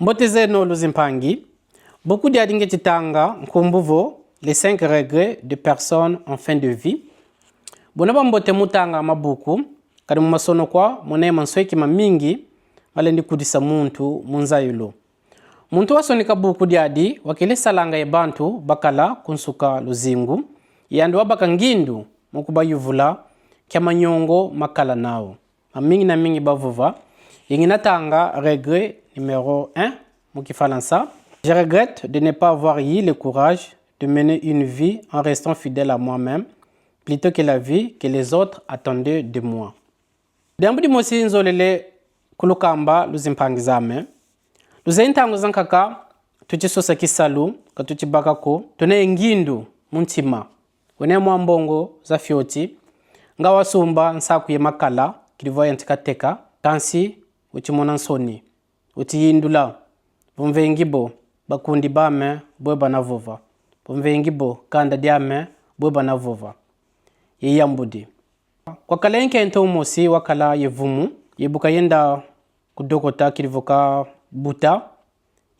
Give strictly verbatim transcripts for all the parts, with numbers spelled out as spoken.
Mbote zeno luzimpangi. Buku diadi ngieti tanga nkumbu vo Les cinq regrets de personnes en fin de vie. Buna bambote mu tanga mabuku, kadi mu masono kwa mona ye mansweki mamingi malendi kudisa muntu mu nzayilu. Muntu wasonika buku diadi wakele salanga ye bantu bakala ku nsuka luzingu, yandi wabaka ngindu mu kubayuvula kia manyongo makala nau. Mamingi na mingi bavova. Ye ngina tanga regret numéro un mu kifalansa. Je regrette de ne pas avoir eu le courage de mener une vie en restant fidèle à moi-même, plutôt que la vie que les autres attendaient de moi. Diambu dimosi nzolele kulukamba, luzimpangi zame. Luzeyi ntangu zankaka tuti sosa kisalu, ka tuti baka ko, tuna ye ngindu mu ntima. Wena ye mwa mbongo za fioti, nga wasumba nsaku ye makala, kidi vo yantika teka, kansi uti mona nsoni, uti yindula vo: mvengi bo, bakundi bame bwe bana vova, vo mvengi bo, kanda diame bwe bana vova. Ye yambudi. Kwakala ye nkento umosi wakala ye vumu, ye bu kayenda ku dokota kidi vo kabuta,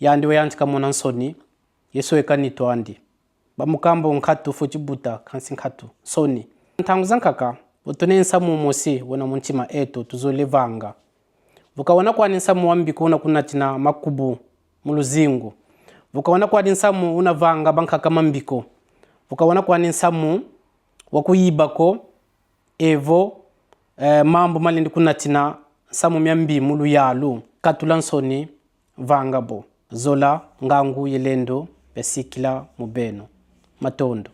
yandi wayantika mona nsoni, ye sweka nitu andi. Bamukamba vo nkatu fweti buta, kansi nkatu nsoni. Ntangu zankaka, vo tuna ye nsamu umosi wena mu ntima eto tuzolele vanga, vo ka wena kwandi nsamu wa mbi ko una kunatina makubu mu luzingu, vo ka wena kwandi nsamu una vanga bankaka mambi ko, vo ka wena kwandi nsamu wa kuyiba ko, evo, eh, mambu malendi kunatina nsamu mia mbi mu luyalu, katula nsoni, vanga bo. Zola, ngangu ye lendo biasikila mu beno. Matondo.